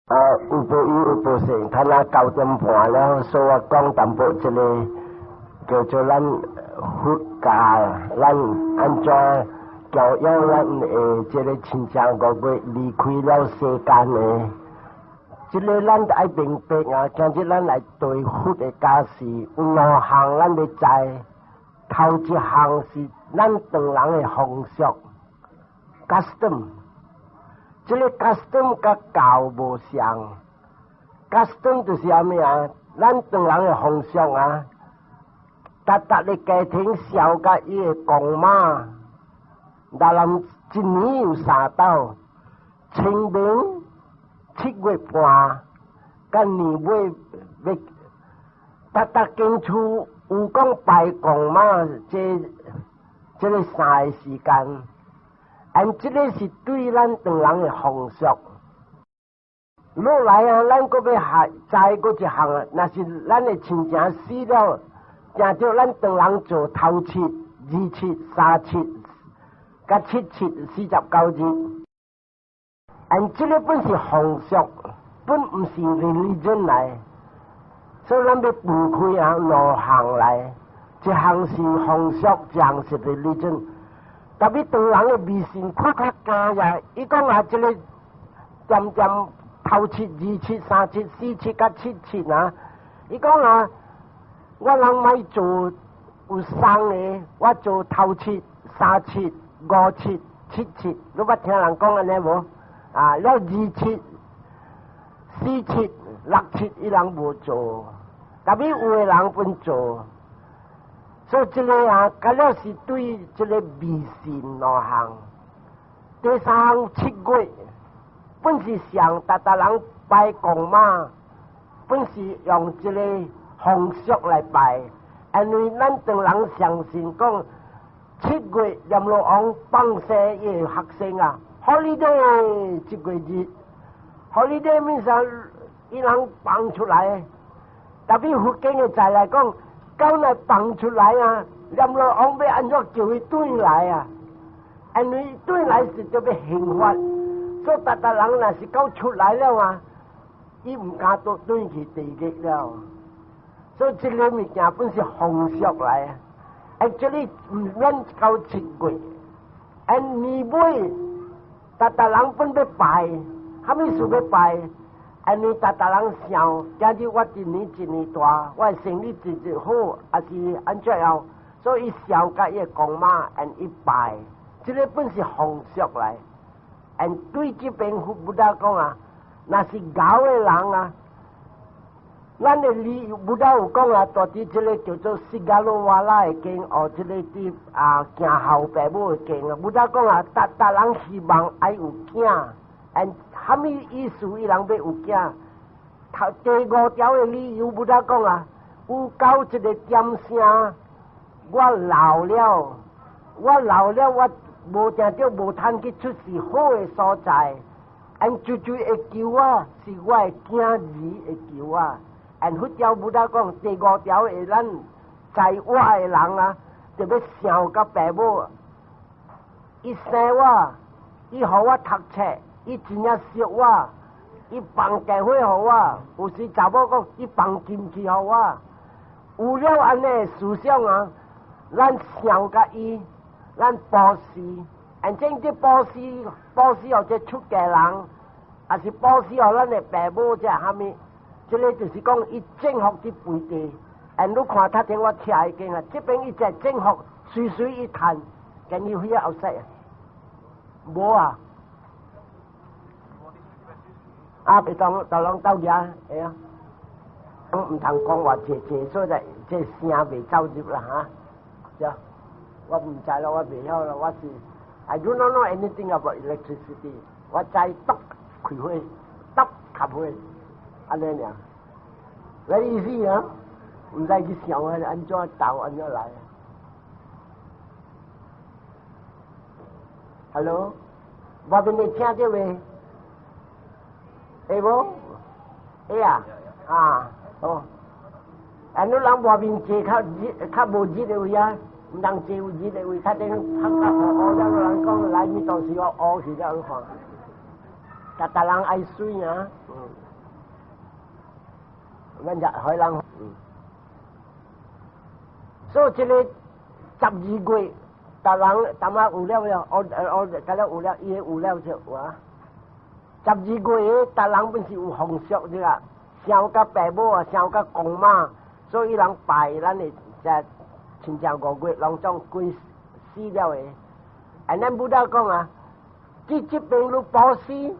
啊，有報有有報性，睇下9點半了，所以我講淡薄這個叫做咱佛教，咱按怎教養咱的這個親情五月離開了世間的，這個咱愛明白啊！今日咱來對佛的教示有兩項，咱欲知，頭一項是咱唐人的風俗，custom。這個 custom 佮教無相，custom 就是啥物啊？咱唐人的風俗啊，逐逐个家庭孝佮伊的公媽，若人一年有三擺，清明、7月半，佮年尾欲，逐逐間厝有講拜公媽，這個三个時間。And 這個是對咱唐人的風俗。落來啊，咱閣欲學知閣一項啊，若是咱的親情死了，定著咱唐人做頭七、二七、三七、佮七七49日。And 這個本是風俗，本毋是 religion 來，所以咱欲分開啊兩項來，一項是風俗，一項是 religion。特別唐人的迷信較較加呀，伊講啊，這個漸漸頭七、二七、三七、四七佮七七啊，伊講啊，我人莫做有送的，我做頭七、三七、五七、七七，你捌聽人講按呢無？啊，了二七、四七、六七，伊人無做，特別有的人本做。所以這個啊，佮了是對這個迷信兩項。第三項七月，本是上逐逐人拜公媽，本是用這個風俗來拜，因為咱唐人相信講七月閻羅王放生伊的學生啊，holiday 這個日，holiday 面上伊人放出來，特別佛經的在來講，到來放出來啊，閻羅王欲按怎叫伊轉來啊？因為轉來是就欲刑罰，所以逐逐人若是到出來了啊，伊毋敢倒轉去地獄了。所以這個物件本是風俗來啊，actually 毋免到七月，and 年尾，逐逐人本欲拜，啥物事欲拜？因為逐逐人想，今日我一年一年大，我的生理一直好，抑是按怎樣？所以想佮伊的公媽，and 伊拜，這個本是風俗來。and 對這邊佛 Buddha 講啊，若是𠢕的人啊，咱的理 Buddha 有講啊，佇佇這個叫做釋迦羅瓦拉的經，哦，這個佇啊行孝爸母的經啊，Buddha 講啊，逐逐人希望愛有囝。and 啥物意思？伊人欲有囝？頭第五條的理由，Buddha 講啊，有到一個點聲，我老了，我老了，我無定著無通去出世好的所在，and 最最會救我，是我的囝兒會救我。and 佛教 Buddha 講，第五條的咱在活的人啊，就欲想佮爸母，伊生我，伊予我讀冊。伊真正錫我，伊放電火予我，有時查某講伊放金去予我，有了按呢思想啊，咱想佮伊，咱布施，反正這布施，布施予這出家人，抑是布施予咱的爸母這蝦米，這個就是講伊正福佇背地，and 你看頭前我聽的經啊，這邊伊在正福，隨隨伊趁，見伊飛後世啊，無啊。啊，別當當攏鬥嘢，會啊，毋通講話濟濟，所以這聲袂走入啦哈。對，我毋知咯，我袂曉咯，我是 I do not know anything about electricity。我知篤開火，篤合火，按呢爾。Very easy 啊，毋使去想啊，按怎鬥，按怎來。Hello，外面會聽著未？會無？會啊，啊，哦。啊，你人外面坐較熱、較無熱的位啊，毋通坐有熱的位，較頂較較烏了。人講來，你到時我烏去了，你看。逐逐人愛媠啊，阮只海人，所以這个12月，逐人淡仔有了了，我我甲了有了，伊有了就哇。十二月，逐人本是有風俗對啦，想佮爸母啊，想佮公媽，所以人拜咱的這親像五月攏總鬼死了的。啊，咱 Buddha 講啊，這邊你布施，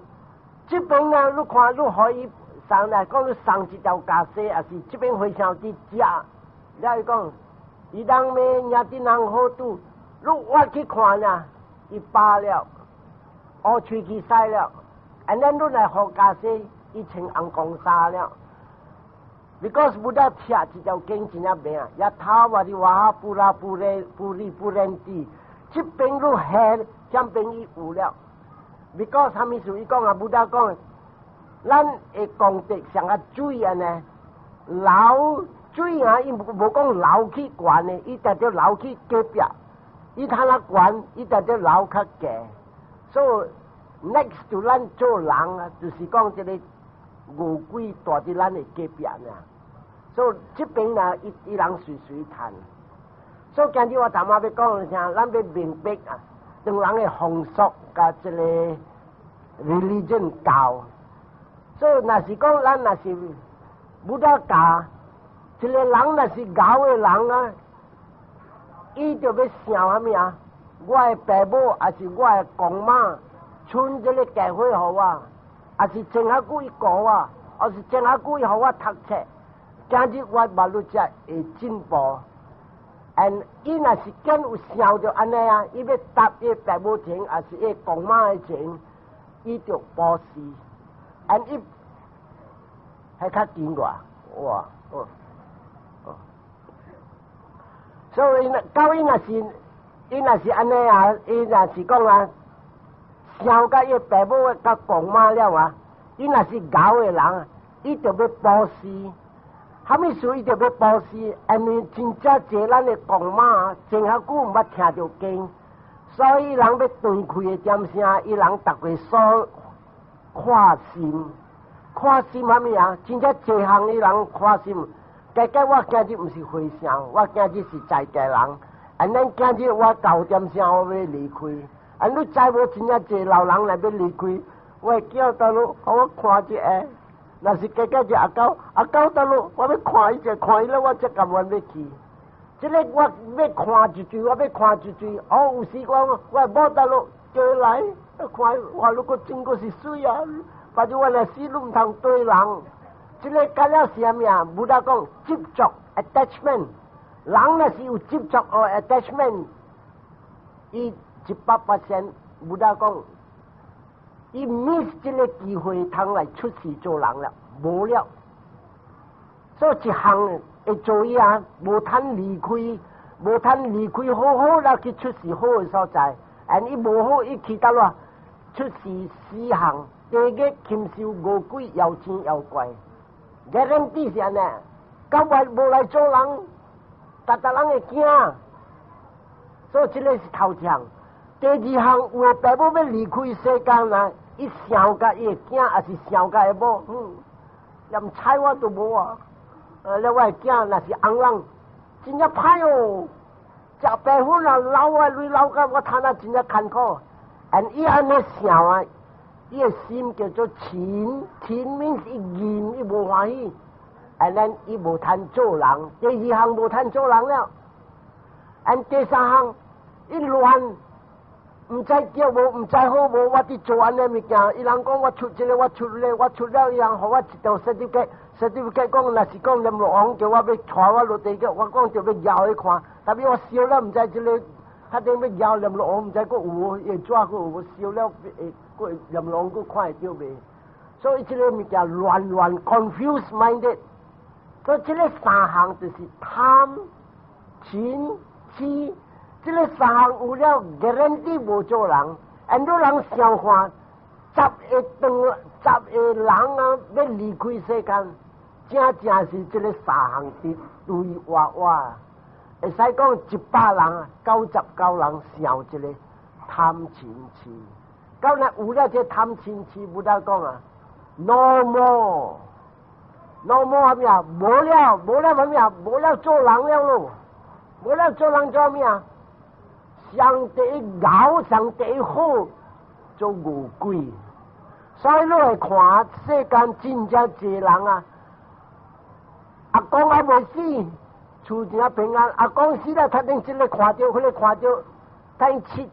這邊啊，你看你可以送來講，你送一條袈裟，抑是這邊和尚佇食，了伊講，idam me ñātinam hotu，你我去看啊，伊飽了，烏喙齒屎了，按呢你來予袈裟，伊穿紅光衫了。Because Buddha 聽這條經真正明，yatthā varivāhā purā pure puripuranti，這邊你下，這邊伊有了。Because 啥物事？伊講啊，Buddha 講，咱的功德像個水按呢，流水啊，伊無講流去懸的，伊直直流去隔壁，伊通啊懸，伊直直流較低。所以 next to 咱做人啊，就是講這个餓鬼蹛佇咱的隔壁呢。所以這邊啊，伊伊人隨隨趁。所以今日我頭仔欲講的啥，咱欲明白啊，唐人的風俗佮這个 religion 教。所以若是講咱若是 Buddha 教，一个人若是𠢕的人啊，伊就欲想啥物啊？我的爸母抑是我的公媽，剩這个機會予我，抑是前較久伊顧我，抑是前較久伊予我讀冊，今日我馬路才會進步。And 伊若是敢有想著按呢啊，伊欲答伊爸母錢，抑是伊公媽的錢，伊就布施。And 伊還較緊偌，哇哦哦。所以到伊若是按呢啊，伊若是講啊，想佮伊爸母佮公媽了啊，伊若是𠢕的人，伊就欲布施。啥物事伊就欲布施，因為真正濟咱的公媽，前較久毋捌聽著經，所以人欲斷氣的點聲，伊人逐個所看心，看心啥物啊？真正濟項伊人看心。加加我今日毋是和尚，我今日是在家人。按呢今日我九點聲我欲離開，按你知無？真正濟老人來欲離開，我會叫倒落，予我看一下。若是加加一阿狗，阿狗倒落，我欲看伊者，看伊了，我才甘願欲去。這个我欲看一喙，我欲看一喙。哦，有時我我某倒落叫伊來看，哇！如果真閣是媠啊，反正我若死，你毋通對人。這个干了是啥物啊？Buddha 講執著 attachment，人若是有執著 or attachment，伊100% Buddha 講，伊 miss 這个機會通來出世做人了，無了。所以一項會做伊啊，無通離開，無通離開，好好啦去出世好的所在。and 伊無好，伊去佗落出世四項，地獄、禽獸、餓鬼、妖精、妖怪。guarantee 是按呢，到尾無來做人，逐逐人會驚。所以這个是頭一項。第二項，有的爸母欲離開世間啊，伊想佮伊的囝，抑是想佮伊某，連睬我都無啊！了我的囝若是翁人，真正歹哦，食白粉啊，老啊，鐳老甲我趁啊，真正艱苦。and 伊按呢想啊，伊的心叫做嗔，嗔 means 伊厭，伊無歡喜，and then 伊無通做人。第二項無通做人了，and 第三項伊亂。毋知對無，毋知好無，我佇做按呢物件，伊人講我出這个，我出咧，我出了，伊人予我一張 certificate，certificate 講若是講閻羅王叫我欲帶我落地獄，我講就欲搖去看，tapi 我燒了毋知這个，較頂欲搖閻羅王，毋知閣有無，會紙閣有無燒了會閣閻羅王閣看會著袂？所以這个物件亂亂 confused minded，所以這个三項就是貪、嗔、痴。這个三項有了，guarantee 無做人。很多人想看，十个當十个人啊，欲離開世間，正正是這个三項佇對活活。會使講100人，99人想這个貪嗔痴。到若有了這貪嗔癡，Buddha 講啊，no more，no more 啥物啊？無了，無了啥物啊？無了做人了咯，無了做人做啥物啊？上第一𠢕，上第一好，做餓鬼。所以你來看世間真正濟人啊，阿公還未死，厝真平安。阿公死了，他頂這个看著，彼个看著，等七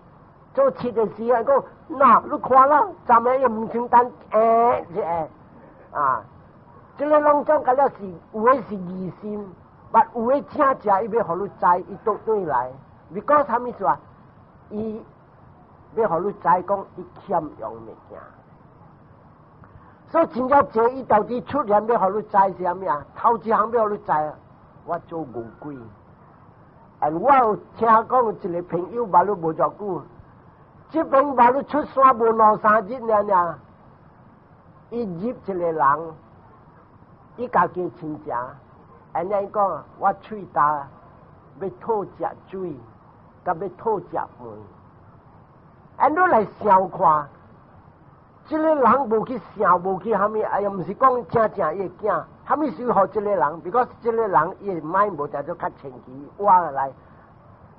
做七的時候，講那你看啦，昨暝伊毋清單，欸，一個啊，這个攏總敢若是有的是疑心，但有的正正伊欲予你知，伊倒轉來，because 啥物事啊？伊欲予你知講伊欠用物件。所以真正濟伊到底出現欲予你知是啥物啊？頭一項欲予你知啊，我做餓鬼。And 我有聽講一個朋友捌了無偌久，這邊捌了出山無兩三日爾爾，伊入一個人，伊家己親情，按呢伊講，我喙焦欲討食水，佮欲討食飯，按你來想看。這个人無去想，無去蝦米，哎呀，毋是講正正伊的囝，蝦米時予這个人？because 這个人伊的 mind 無定做較清氣，活來。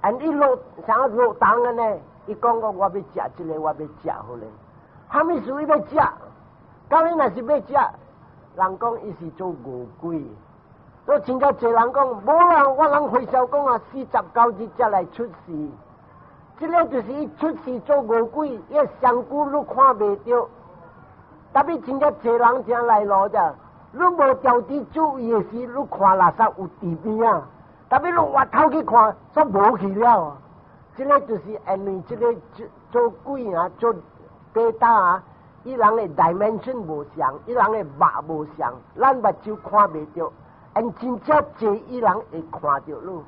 And 伊落啥落檔按呢？伊講講我欲食這个，我欲食彼个。蝦米時伊欲食？當伊若是欲食，人講伊是做餓鬼。所以真正濟人講，無啦，我人回想講啊，49日才來出世。這个就是伊出世做餓鬼，伊身軀你看袂著。特別真正濟人正來路者，你無調佇注意的時，你看垃圾有佇邊仔。特別你回頭去看，煞無去了。這个就是因為這个做鬼啊，做地大啊，伊人的 dimension 無相，伊人的目無相，咱目睭看袂著。但真正濟伊人會看著你。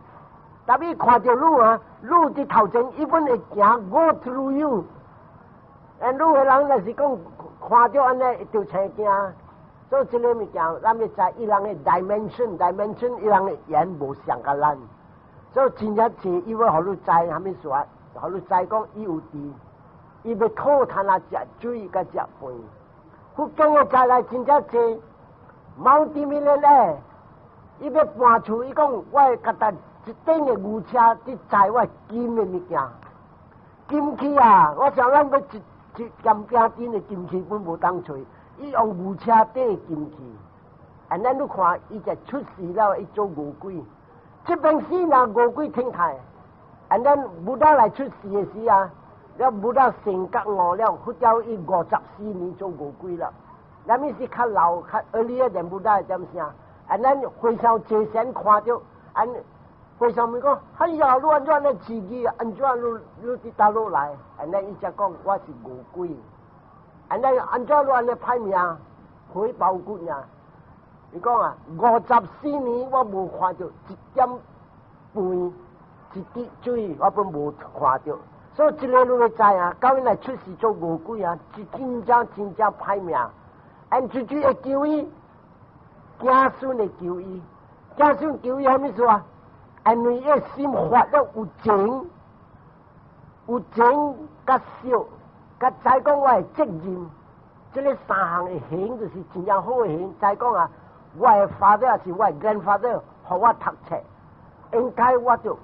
特別看著你啊，你佇頭前，伊本會行 go through you。And 你的人若是講看著按呢，就青驚。所以這个物件，咱欲知伊人的 dimension，dimension 伊人的緣無相佮咱。所以真正濟，伊欲予你知啥物事啊？予你知講伊有佇，伊欲討趁啊食水佮食飯。佛經的再來真正濟，multi-millionaire，伊欲搬厝，伊講我會共一頂的牛車佇載我金的物件，金器啊！我想咱欲一一兼餅頂的金器本無當揣，伊用牛車底金器。按呢你看，伊就出世了，伊做餓鬼。這邊死若餓鬼天態，按咱 Buddha 來出世的時啊，了 Buddha 成覺悟了，佛教伊54年做餓鬼了。咱物是較老較 earlier than Buddha 點聲？按咱和尚坐先看著，按和尚問講：哎呀，你按怎按呢自己？按怎你你佇佗落來？按呢伊才講我是餓鬼。按呢按怎你按呢歹命，回報骨爾？伊講啊，54年我無看著一點飯，一滴水，我本無看著。所以這个你欲知啊，到伊來出世做餓鬼啊，是真正真正歹命。按出去會求伊，子孫會求伊，子孫求伊啥物事啊？因為伊心發了有情，有情佮惜，佮知講我的責任，這个三項的行就是真正好的行。知講啊，我的 father 是我的 grandfather，予我讀冊，應該我就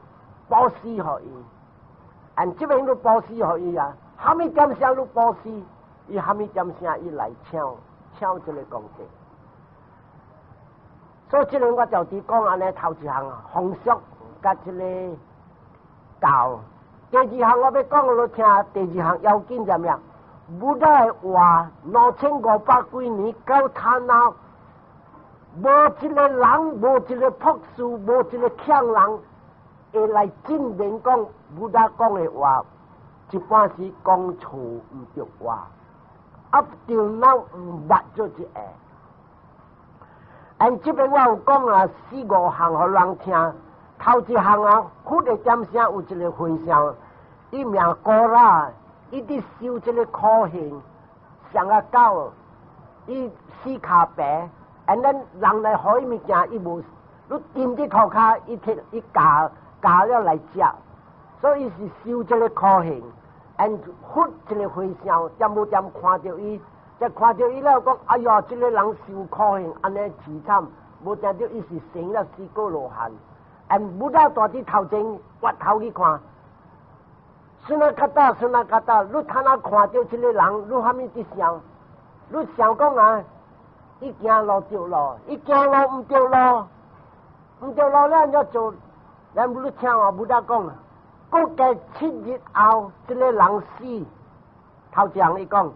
布施予伊。按這邊你布施予伊啊，蝦米點聲你布施，伊蝦米點聲伊來搶搶這个功德。所以這个我就佇講按呢頭一項啊，風俗佮這个教。第二項我欲講予你聽，第二項要緊啥物啊？Buddha 的話2500幾年到他那，無一个人，無一个博士，無一個強人會來證明講 Buddha 講的話，一般是講錯毋著話，up till now 毋捌做一个。按這邊我有講啊，四五項予人聽。頭一項啊，佛的點聲有一个和尚，伊名高拉，伊佇修這个苦行，上啊到，伊四跤白，and then 人來予伊物件，伊無，你掂佇塗跤，伊摕伊咬咬了來食，所以伊是修這个苦行。And 佛一個和尚，恬無恬看著伊，才看著伊了講，哎呀，這個人受苦刑，按呢淒慘，無聽著伊是成了四果羅漢。And Buddha 蹛佇頭前，回頭去看，Sunakkhatta，Sunakkhatta，你頭仔看著這個人，你啥物佇想？你想講啊？伊行路著路，伊行路毋著路，毋著路了按怎做？咱你聽我 Buddha 講，閣過七日後，這個人死。頭一項伊講，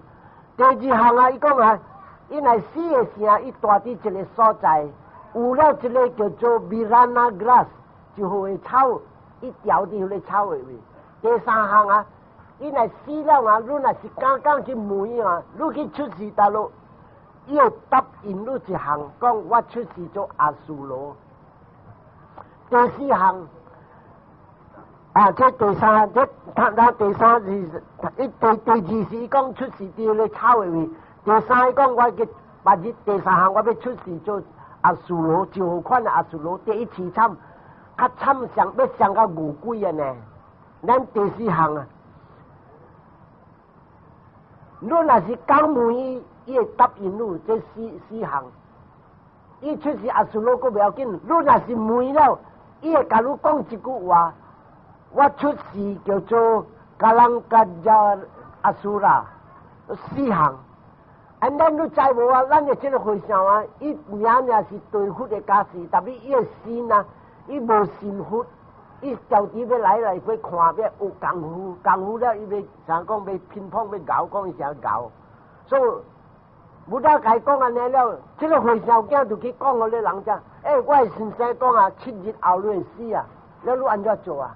第二項啊，伊講啊，伊若死的時啊，伊蹛佇一個所在，有了一個叫做 Virana grass，就彼個草，伊牢佇彼個草的位。第三項啊，伊若死了啊，你若是敢敢去問啊，你去出世佗落，伊會答應你一項，講我出世做阿修羅。第四項。啊！這第三，這他他第三是，伊第二是講出世佇咧草的位，第三講我嘅，別日第三項我欲出世做阿修羅，就款的阿修羅，第一淒慘，較慘上欲上較餓鬼啊呢。咱第四項啊，你若是敢問伊，伊會答應你這四項。伊出世阿修羅閣袂要緊，你若是問了，伊會共你講一句話。我出世叫做 Kalangaja Asura，四項。And then 你知無啊？咱的這個和尚啊，伊名爾是對佛的加持，但是伊的心啊，伊無信佛，伊著佇欲來來欲看欲有功夫，功夫了伊欲想講欲乒乓欲𠢕，講伊誠𠢕。所以 Buddha 共伊講按呢了，這個和尚囝就去講予彼人聽，欸，我的先生講啊，七日後你會死啊，了你按怎做啊？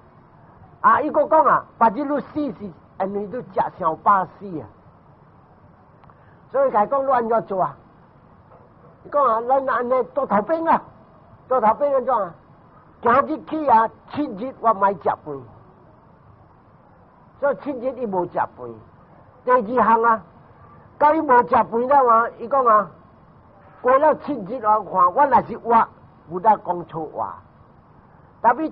啊！伊閣講啊，別日你死是因為你食傷飽死啊，所以共伊講你按怎做啊？伊講啊，咱按呢做頭兵啊，做頭兵按怎啊？今日起啊，七日我莫食飯，所以七日伊無食飯。第二項啊，佮伊無食飯了啊，伊講啊，過了七日我看我若是活，Buddha 講錯話，但是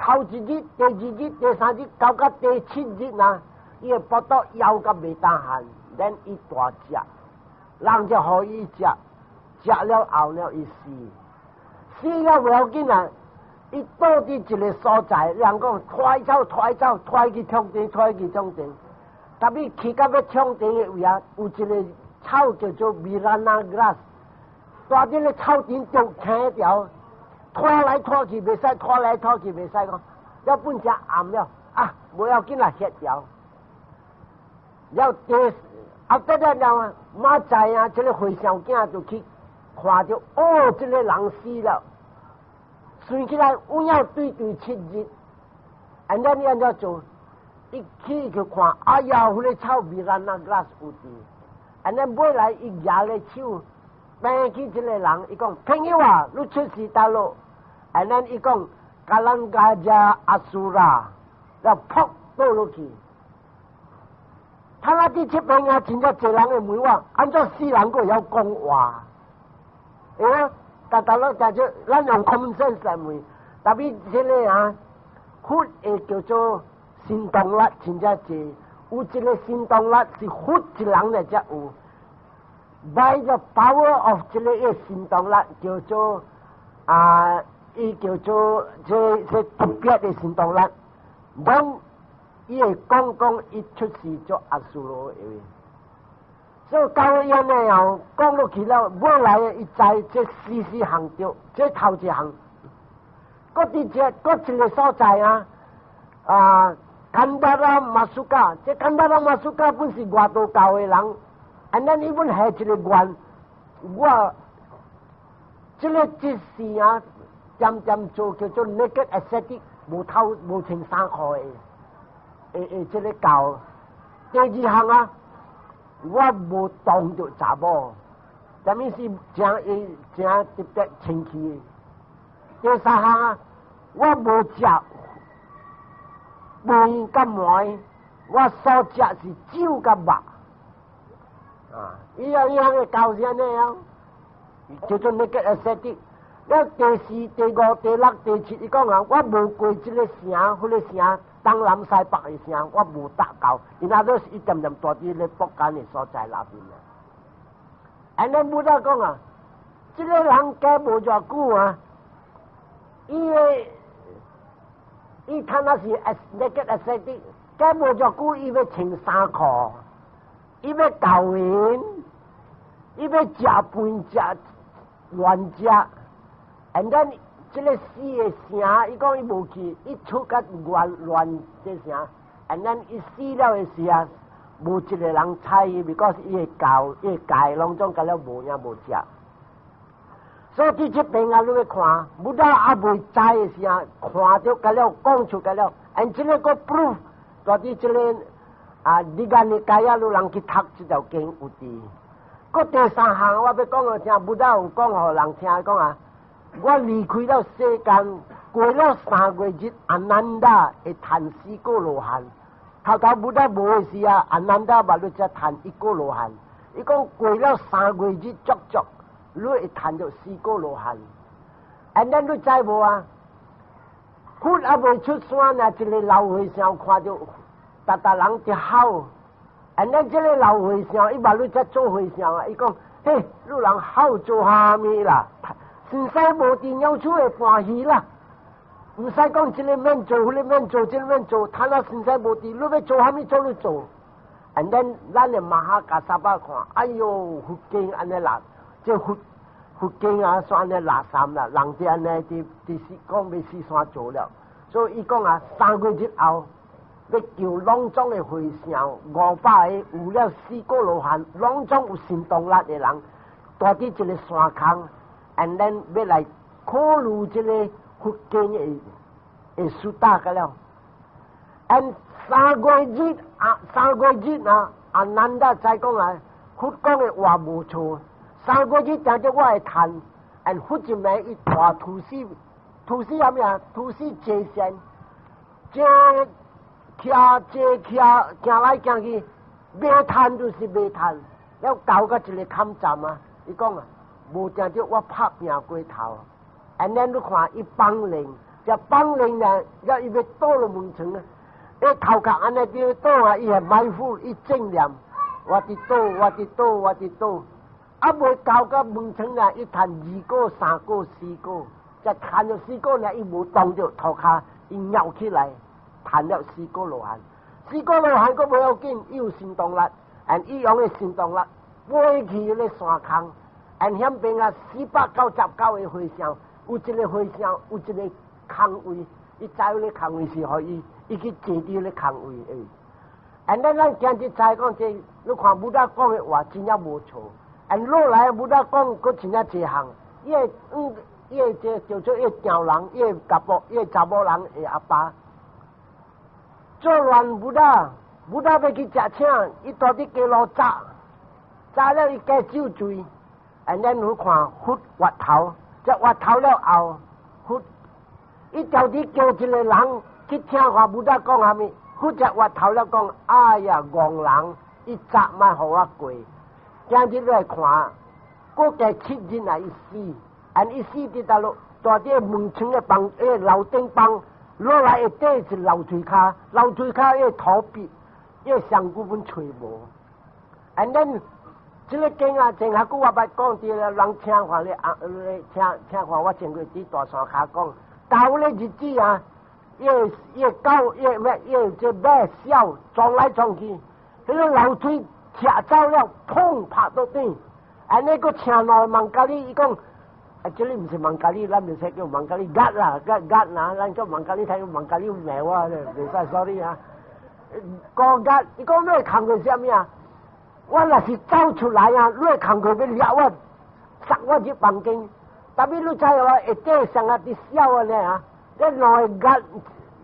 頭一日、第二日、第三日，到到第七日啊，伊的腹肚枵甲袂當喊，then 伊大食，人就予伊食，食了後了伊死，死了袂要緊啊！伊倒佇一個所在，人講拖伊走，拖伊走，拖伊去創地，拖伊去創地。但是去到欲創地的位啊，有一個草叫做 Virana grass，蹛佇咧草頂就青條。拖來拖去袂使，拖來拖去袂使講，了變成暗了啊！無要緊啦，歇掉。了第後得了了啊，明仔啊，這個和尚囝就去看著，哦，這個人死了。算起來有影對對七日，按怎你按怎做？伊去去看，哎呀，彼個草 Virana grass 有佇，按呢尾來伊舉咧手，病去這個人，伊講朋友啊，你出世佗落？And then 伊講，Kalangaja Asura，了噗倒落去。他那佇這邊啊，真正濟人會問我，按怎死人閣會曉講話？欸，逐逐攏大家咱用 common sense 來問，但是這個啊，佛會叫做神通力真正濟，有一個神通力是佛一人來才有。By the power of 這個神通力叫做啊。伊叫做這特別的神通力，當伊會講講伊出世做阿修羅的，所以到伊按呢後講落去了，尾來伊知這四四項對，這頭一項，閣佇這閣一個所在啊，啊，Kandara Masuka，這 Kandara Masuka 本是外道教的人，按呢伊本下一個願，我這個這世啊。漸漸做叫做 naked ascetic，無頭無穿衫褲的，會會這個教。第二項啊，我無動著查某，啥物是誠會誠特別清氣的。第三項啊，我無食飯佮糜，我所食是酒佮肉。啊，伊啊伊項的教是按呢樣，叫做 naked ascetic。了第四、第五、第六、第七，伊講啊，我無過這個城，彼個城，東南西北的聲，我無達到，因那都是一點點蹛佇咧北間的所在內面啊。按呢 Buddha 講啊，這个人過無偌久啊，伊的伊睇那是 naked ascetic，過無偌久伊欲穿衫褲，伊欲𠢕人，伊欲食飯食亂食，and then 這个死的聲，伊講伊無去，伊出甲亂亂這聲，and then 伊死了的時啊，無一個人睬伊，because 伊的教伊的戒攏總甲了無影無跡。所以佇這邊啊，你欲看，Buddha 猶未知的時啊，看著甲了講出甲了，and 這个閣 proof，蹛佇這个啊，迪迦尼迦耶，有人去讀這條經有佇。閣第三項我欲講予聽，Buddha 有講予人聽講啊，我離開了世間，過了三月日，阿難達會趁四果羅漢。頭頭 Buddha 無的時啊，阿難達嘛，你才趁一果羅漢。伊講過了三月日足足，你會趁著四果羅漢。And then 你知無啊？佛猶未出山啊，一个老和尚看著，逐逐人佇吼。And then 這个老和尚，伊嘛你才做和尚啊？伊講，嘿，你人吼做蝦米啦？先生無佇鳥厝會歡喜啦。毋使講這个免做，彼个免做，這个免做，他那先生無佇，你欲做蝦米做你做。And then 咱的瑪哈迦葉看，哎喲，佛經按呢垃，這佛佛經啊，煞按呢垃圾啦，人佇按呢佇佇是講欲四山做了，所以伊講啊，三月日後欲叫攏總的和尚500個有了四果羅漢，攏總有神通力的人，蹛佇這个山空，and then 欲來考慮這个佛經的的 sutta 個了。and 三月日啊，三月日啊，阿難達知講啊，佛講的話無錯。三月日聽著我會趁，and 佛一暝伊大屠死，屠死啥物啊？屠死坐禪，坐徛坐徛行來行去，欲趁就是欲趁，了到到一个坎站啊！伊講啊，無聽著我拍拚過頭，and then 你看伊放靈，這放靈呢，了伊欲倒落門床啊！伊頭殼按呢佇倒啊，伊係埋伏，伊正念，我佇倒，我佇倒，我佇倒，啊未到到門床啊，伊趁二個、三個、四個，才趁著四個呢，伊無動著塗跤，伊搖起來，趁了四果羅漢，四果羅漢閣無要緊，伊有神動力，and 伊用的神動力飛去咧山空，and 遐邊啊499個和尚，有一个和尚有一个空位，伊知彼个空位是予伊。伊去坐佇咧空位，欸，and 咱今日知講這，你看 Buddha 講的話真正無錯，and 落來 Buddha 講閣真正濟項，伊會嗯，伊會這叫做伊丈人，伊會查某，伊會查某人的阿爸，作亂 Buddha，Buddha 欲去食請，伊蹛佇街路紮，紮了伊加酒醉，and 咱去看佛越頭，這越頭了後，佛伊著佇叫一个人去聽看 Buddha 講啥物，佛才越頭了講，哎呀，戇人，伊紮嘛予我過，今日來看，閣過7日啊，伊死，and 伊死佇佗落，蹛佇門窗的房，欸，樓頂房落來下底是樓梯跤，樓梯跤伊塗壁，伊上久本揣無。and then 這个經啊，前下久我捌講佇人聽看咧，啊，咧聽聽看我前過佇大山跤講，到咧日子啊。伊個伊个狗，伊个咩？伊个這馬痟撞來撞去，彼个樓梯拆走了，砰拍倒轉，按呢閣請兩個孟加里，伊講，啊，這裡毋是孟加里，咱袂使叫孟加里，鴨啦，鴨鴨啦，咱叫孟加里，睇孟加里罵我咧，袂使，sorry 啊。高鴨，伊講你工課啥物啊？我若是走出來啊，你工課欲掠我，殺我入房間。但是你知無？下底上啊佇痟按呢啊？這兩个鴨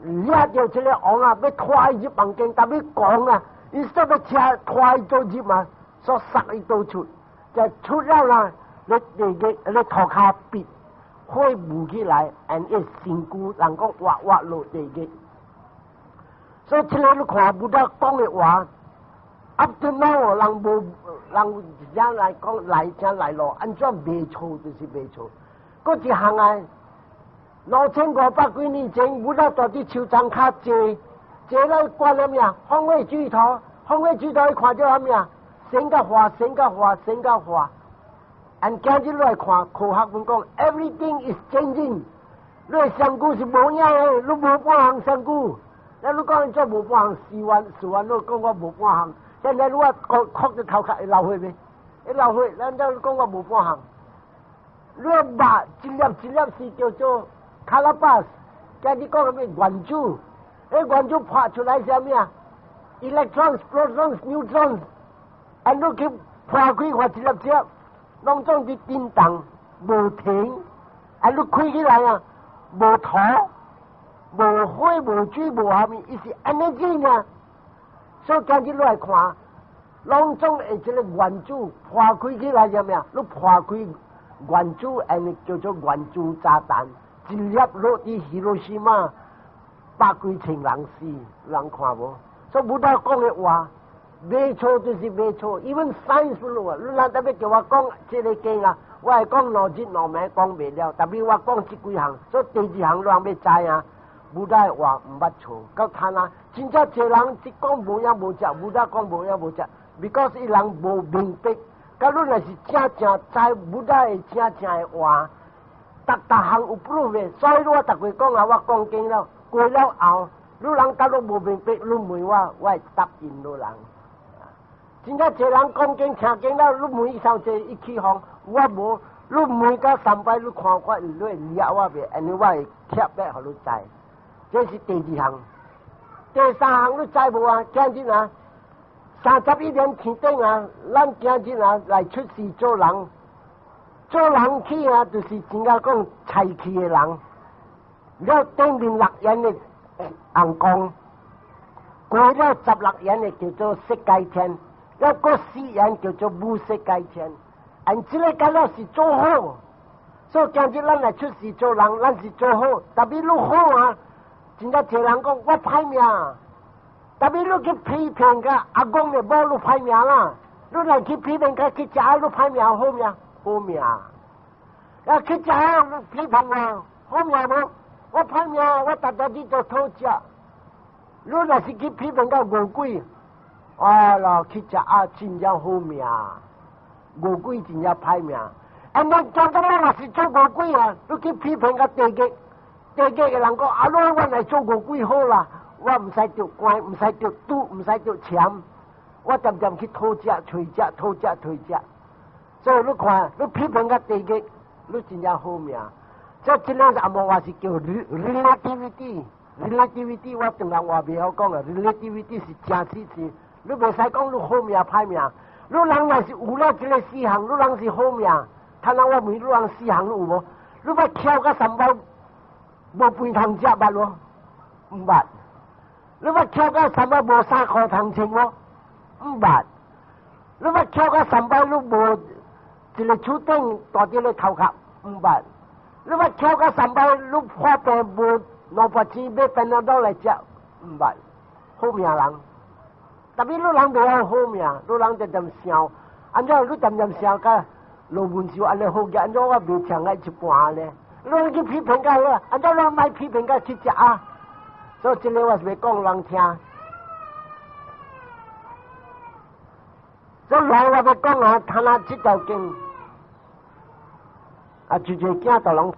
掠著這个王啊，欲拖伊入房間，但欲講啊，伊說欲車拖伊做入啊，所殺伊倒出，就出了啦，你地個你塗跤壁火冒起來，and 伊身軀人講活活落地獄。所以這个你看 Buddha 講的話，up to now 人無人遮來講來遮來路，按怎袂錯就是袂錯。閣一項啊，2500幾年前，Buddha 蹛佇樹叢跤坐，這個觀啥物啊？風火水土，風火水土伊看著啥物啊？生佮化，生佮化，生佮化。按今日來看，科學阮講，everything is changing。你的身軀是無影的，你無半項身軀。那你講做無半項，四萬四萬，你講我無半項。現在你我講哭著頭殼會流血未？會流血，咱怎講我無半項？你肉一粒一粒是叫做 kalapas，今日講啥物原子？彼原子拍出來是啥物啊？Electrons、protons、neutrons，按你去破開看一粒一粒，攏總佇振動，無停。按你開起來啊，無土、無火、無水、無蝦米，伊是 energy 呢。所以今日你來看，攏總會這個原子破開起來，啥物啊？你破開原子，按呢叫做原子炸彈，一粒落佇希羅西瑪，百幾千人死，人看無？所以 Buddha 講的話，袂錯就是袂錯。Even science 都啊，你若特別叫我講這個經啊，我會講2日2暝講袂了。特別我講這幾項，所以第二項人欲知影，Buddha 的話毋捌錯。到攤啊，真正濟人一講無影無跡，Buddha 講無影無跡，because 伊人無明白。假如若是正正知 Buddha 的正正的話，逐逐項有 proof 的，所以我逐回講啊，我講經了過了後，你人假如無明白，你問我，我會答應你人。真正濟人講經聽經了，你問伊傷濟，伊起哄，我無，你問甲三擺，你看我你會掠我袂？按呢我會貼欲予你知。這是第二項，第三項你知無啊？今日啊，31年天頂啊，咱今日啊來出世做人，做人去啊，就是真正講菜氣的人。了頂面六眼的紅光，過了16眼的叫做色界天，了過四眼叫做無色界天。按這個敢若是做好，所以今日咱來出世做人，咱是做好，特別你好啊，真正濟人講我歹命，特別你去批評佮阿公的某，你歹命啦，你來去批評佮去食你歹命好命？好命。啊去食你批評我好命無？我歹命，我逐逐日都討食。你若是去批評佮餓鬼，啊啦去食啊，真正好命。餓鬼真正歹命。啊，咱講到咱若是做餓鬼啊，你去批評佮地獄，地獄的人講，啊，我我來做餓鬼好啦，我毋使著寒，毋使著拄，毋使著澀，我恬恬去討食、揣食、討食、揣食。所以你看，你批評佮地獄，你真正好命。這這個阿摩話是叫 relativity，relativity 我當然話袂曉講啊，relativity 是真實是，你袂使講你好命歹命，你人若是有了這個四項，你人是好命。他人我問你人四項你有無？你捌翹甲三擺無飯通食捌無？毋捌。你捌翹甲三擺無衫褲通穿無？毋捌。你捌翹甲三擺你無一個手頂大佇咧頭殼？毋捌。你捌翹甲三擺你破病無200錢買 Panadol 來食？毋捌。好命人，特別你人袂曉好命，你人恬恬想，按怎你恬恬想甲羅文秀按呢好額，按怎我袂聽愛一半呢？你去批評佮好，按怎咱莫批評佮去食啊？所以這個我是欲講人聽。所以來我欲講啊，他那這條經，啊，就就驚到攏。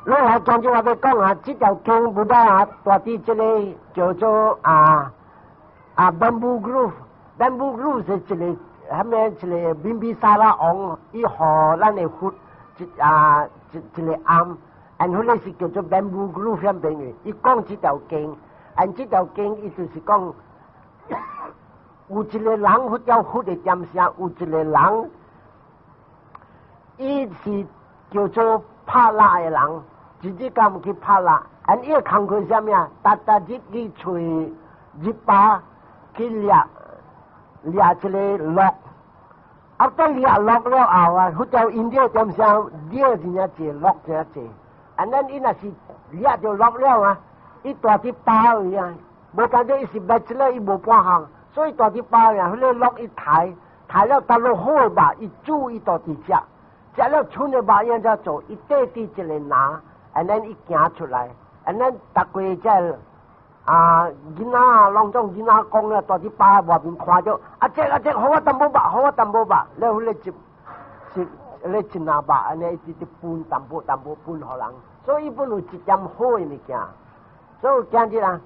你來講就我欲講啊，這條經 Buddha 啊，蹛佇這個叫做啊 Bamboo Grove，Bamboo Grove 是一個蝦米一個賓比薩拉王，伊予咱的佛一個庵，and 彼個是叫做 Bamboo Grove 遐邊的，伊講這條經，and 這條經伊就是講，有一個人佛教佛的點聲，有一個人，伊是叫做拍獵的人，一日敢去拍獵，and 伊的工課啥物啊？逐逐日去揣日巴去獵獵一個鹿，啊，當獵鹿了後啊，佛教因這點聲獵真正濟，鹿真正濟，and then 伊若是獵著鹿了啊，伊蹛佇包位啊，無單止伊是 bachelor，伊無半項，所以蹛佇包啊，彼個鹿伊刣，刣了逐落好的肉，伊煮伊就佇食，食了剩的肉伊按怎做？伊綴佇一個籃，and then 伊行出來，and then 逐個這啊，囡仔攏總囡仔講咧，蹛佇巴外面看著，阿姐阿姐，予我淡薄肉，予我淡薄肉，了彼個一一咧一籃肉按呢，一直直分淡薄淡薄分予人，所以伊本有一點好的物件，所以今日啊，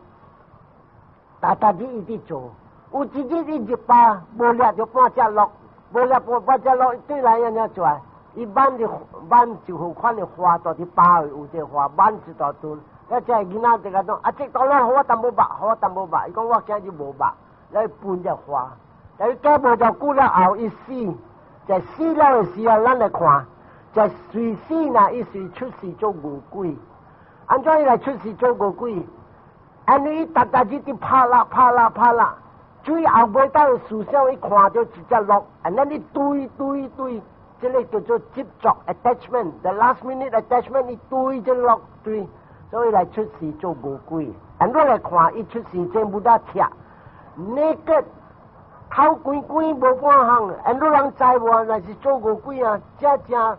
逐逐日伊佇做，有一日伊入巴無掠著半隻鹿，無掠半隻鹿，對來按怎做啊？伊挽著挽一副款的花，蹛佇巴有這花，挽一大陣。了這囡仔就共講，阿姐倒來予我淡薄肉，予我淡薄肉。伊講我今日無肉，來分這花。但是過無偌久了後，伊死，在死了的時候，咱來看，在隨死呢，伊隨出世做餓鬼。按怎伊來出世做餓鬼？因為伊逐逐日佇拍啦拍啦拍啦，最後尾到思想，伊看著一隻鹿，按呢伊對對對，這個叫做執著 attachment，the last minute attachment，伊對這鹿對。所以來出世做餓鬼，按你來看，伊出世這 Buddha 拆，那個頭光光無半項，按你人知無？若是做餓鬼啊，真正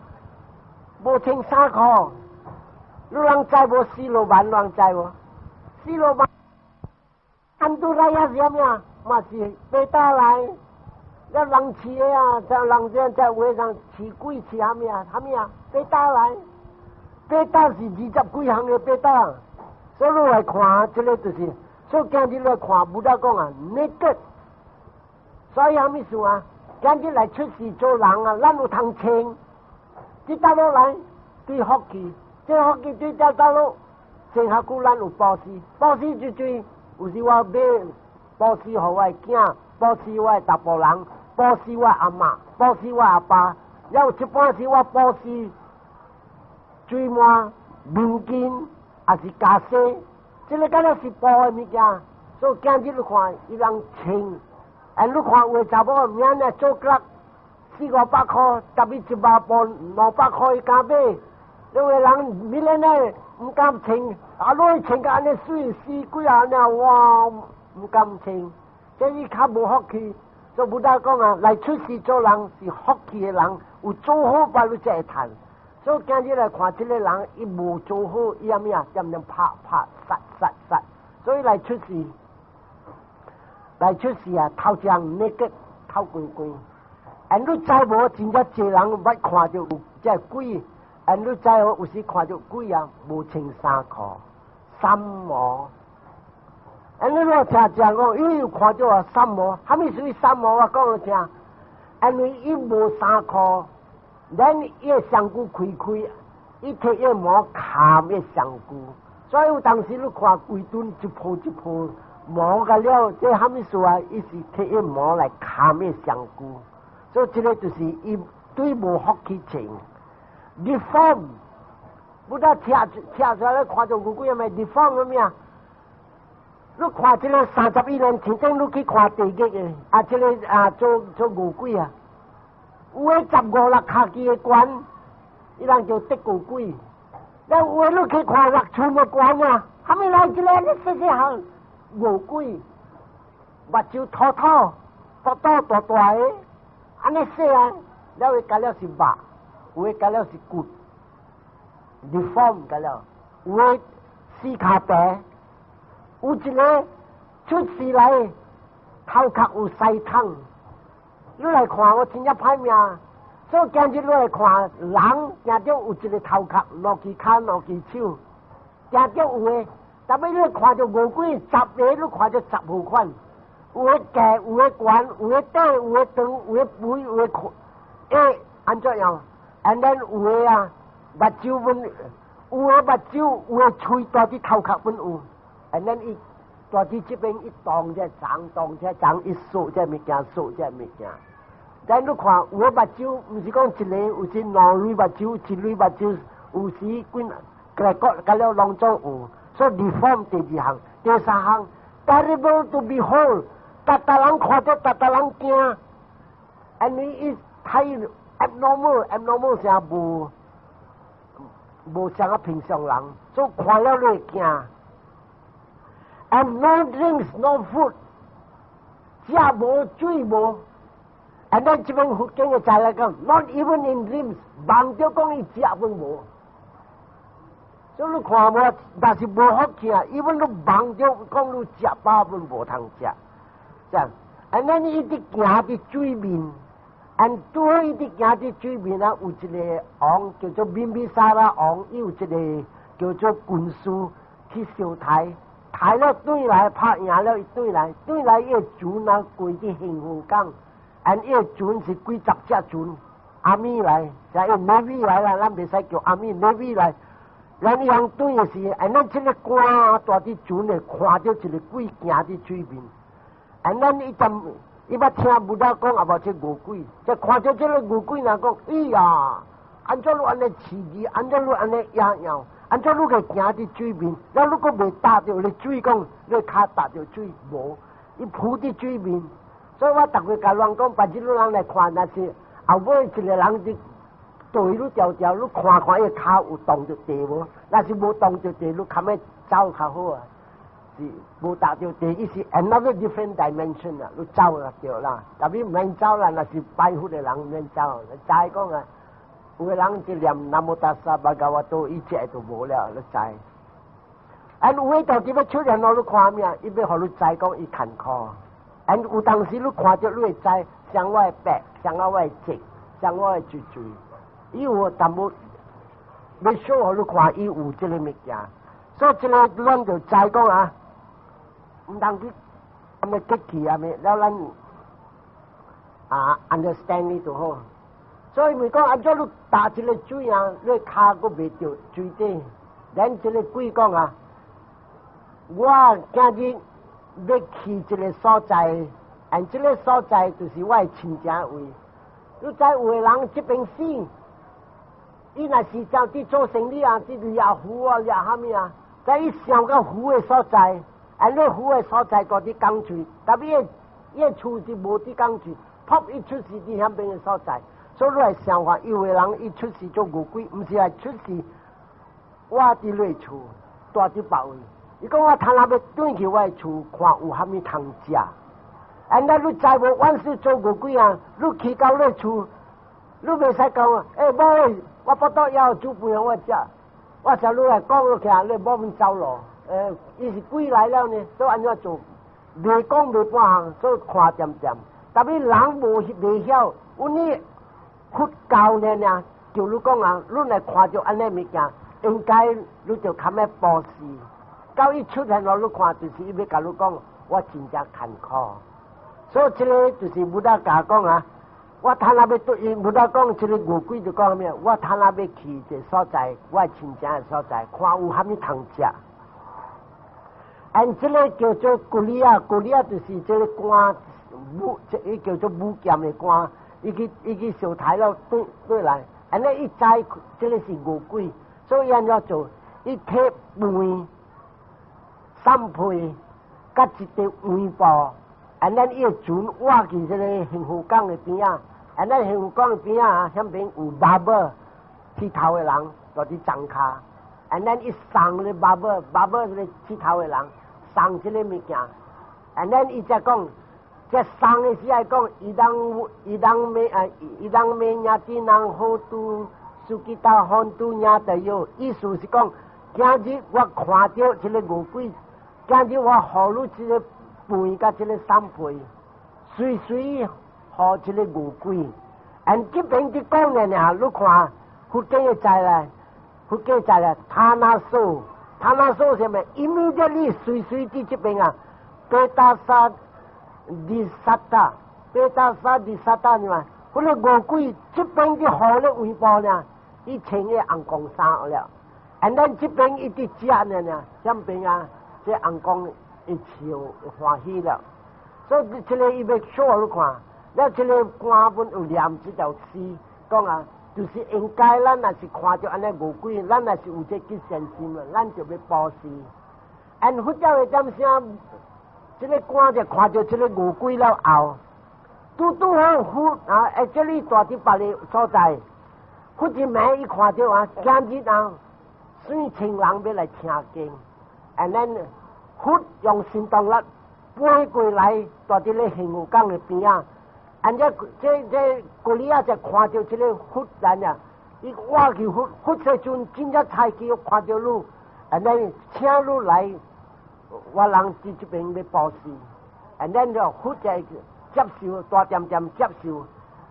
無穿衫褲。你人知無？死羅萬人知無？死羅萬，安都來啊是啥物啊？嘛是爬大來，了人飼的啊，在人這在話上飼鬼飼啥物啊？啥物啊？爬大來。爬大是二十幾項的爬大，所以你來看，這個就是，所以今日來看，Buddha 講啊，naked，所以啥物事啊？今日來出世做人啊，咱有通穿，這倒落來對福氣，這福氣對這倒落，前下久咱有布施，布施就對，有時我買布施予我的囝，布施我的查埔人，布施我阿嬤，布施我阿爸，了有一半時我布施水糜、面巾，抑是袈裟，這個敢若是布的物件，所以今日你看，伊人穿，哎，你看有的查某明仔做骨四五百箍，特別一百步200箍伊敢買，有的人明年呢毋敢穿，啊，你穿甲按呢媠死幾下爾，哇，毋敢穿，這伊較無福氣。所以 Buddha 講啊，來出世做人是福氣的人，有做好法你才會趁。所以今日來看這個人，伊無做好，伊啥物啊？點點拍拍殺殺殺，所以來出世，來出世啊，頭前那個頭光光。and 你知無？真正濟人捌看著有這鬼，and 你知無？有時看著鬼啊，無穿衫褲，三毛。and 你若聽講講，伊有看著啊三毛，啥物屬於三毛？我講予聽，因為伊無衫褲。咱伊个身軀開開，伊摕伊个毛冚伊身軀，所以有當時你看規陣一鋪一鋪毛個了，這啥物事啊？伊是摕伊毛來冚伊身軀，所以這個就是伊對無福氣情。Deform，Buddha 拆拆出來看著牛鬼咪 deform 什麼啊？你看這個31年前，頂你去看地獄的，啊，這個啊做做餓鬼啊。有的十五六跤支的懸，伊人叫得餓鬼。了有的你去看6寸的懸啊，啥物來一個你細細項餓鬼，目睭凸凸，腹肚大大的，按呢細啊，了伊加了是肉，有的加了是骨，deform 加了，有的四跤白，有一個出世來頭殼有饞蟲。你來看我真正歹命，所以今日你來看人，驚著有一個頭殼，兩支跤，兩支手，驚著有的。特別你看著餓鬼十個，你看著十五款，有的低，有的懸，有的短，有的長，有的肥，有的闊，欸，按怎樣？And then 有的啊，目睭阮，有的目睭，有的喙蹛佇頭殼阮有，and then 伊蹛佇這邊伊動這長，動這長，伊掃這物件，掃這物件。但你看有的目睭，毋是講一個，有時兩蕊目睭，一蕊目睭，有時幾個個了攏總有。所以 deform 第二項，第三項，terrible to behold，逐逐人看著，逐逐人驚，因為伊太 abnormal，abnormal 是無無像個平常人，所以看了你會驚。And no drinks, no food，食無水無。And then 這本佛經的再來講，not even in dreams，夢著講伊食攏無。所以你看無，但是無福氣啊！伊阮都忙著講你食飽，阮無通食，這樣。And then 伊佇行佇水面，and 拄好伊佇行佇水面啊，有一個王叫做賓比薩拉王，伊有一個叫做軍師去相刣，刣了轉來拍贏了，伊轉來，轉來伊的船啊，過佇幸福港，and 伊的船是幾十隻船，army 來，就係 navy 來啦，咱袂使叫 army，navy 來。咱伊通轉的時，and 咱這個官蹛佇船內看著一個鬼行佇水面，and 咱伊陣伊捌聽 Buddha 講，也無這餓鬼，就看著這個餓鬼若講，哎呀，按怎你按呢飼字，按怎你按呢野樣，按怎你會行佇水面，了你閣袂踏著咧水，講你跤踏著水無，伊浮佇水面，所以我逐月共人講，別日你人來看，若是後尾一個人佇對你條條，你看看伊跤有動著地無？若是無動著地，你較欲走較好啊。是無踏著地，伊是 another different dimension 啊，你走就對啦。特別毋免走啦，若是拜佛的人毋免走。知講啊，有的人就念南無達薩巴嘎瓦多，伊這就無了，你知。啊，有的到底欲出現咯，你看咩？伊欲予你知講伊艱苦。啊，有當時你看著你會知，像我的白，像我的直，像我的水水。伊有淡薄欲 show 予你看，伊有這個物件，所以這個咱就知講啊，毋通去按呢激氣啊咩，了咱啊 understand 你就好。所以咪講按怎你踏這個水啊，你跤閣袂著水底，咱這個鬼講啊，我今日欲去一個所在，and 這個所在就是我的親情位。你知有的人這邊死，伊若是走佇做生理啊，佇掠魚啊，掠啥物啊，在伊想到魚的所在，and 你魚的所在閣佇江水，特別伊的厝是無佇江水，噗伊出世佇遐邊的所在，所以你來想看，有的人伊出世做餓鬼，毋是來出世，我佇你厝，蹛佇別位。伊講我趁仔欲轉去我的厝，看有啥物通食。And 那你知無？阮是做餓鬼啊！你去到你厝，你袂使講啊！欸，某欸，我腹肚枵，煮飯予我食。我食你來講落去，你某阮走咯。欸，伊是鬼來了呢，所以按怎做？袂講袂半項，所以看恬恬。特別人無袂曉，阮呢佛教呢爾，就你講啊，你來看著按呢物件，應該你就較欲布施。到伊出現落，你看就是伊欲共你講，我真正艱苦。所以這個就是 Buddha 教講啊，我趁仔欲對伊 Buddha 講，這個餓鬼就講啥物？我趁仔欲去一個所在，我親情的所在，看有啥物通食。And 這個叫做古利亞，古利亞就是這個官武，這伊叫做武劍的官，伊去相刣了對對來，and 呢伊知這個是餓鬼，所以按怎做？伊提飯、三配，佮一塊黃布。And then 伊的船倚去這個幸福港的邊仔，and then 幸福港的邊仔啊，遐邊有 barber 剃頭的人，蹛佇鬃跤。And then 伊送咧 barber，barber 這個剃頭的人送這個物件。And then 伊才講，這送的時愛講，idam idam me 啊，idam me ñātinam hotu sukhitā hontu ñātayo，意思是講，今日我看著這個餓鬼，今日我予你這個飯佮這個三配，隨隨予這個餓鬼。And 這邊佇講的呢，你看佛經會知啦，佛經知啦，thanaso，thanaso 啥物？Immediately 隨隨佇這邊啊，petassa dissatta，petassa dissatta 你嘛？彼個餓鬼這邊佇予咧黃布呢，伊穿個紅光衫了。And then 這邊伊佇食呢呢，這邊啊，這紅光伊笑歡喜了。所以這個伊欲 show 你看，了這個官本有念這條詩，講啊，就是應該咱若是看著按呢餓鬼，咱若是有這吉善心啊，咱就欲布施。And 佛教的點聲，這個官就看著這個餓鬼了後，拄拄好佛啊，這裡蹛佇別个所在，佛一暝伊看著啊，今日啊，算千人欲來聽經，and then 佛用神通力飛過來，蹛佇咧幸福港的邊仔，and 這這這古里亞就看著這個佛人啊，伊倚去佛，佛世尊真正才去看著汝，and then 請汝來，我人佇這邊欲布施，and then 就佛就接受，大恬恬接受，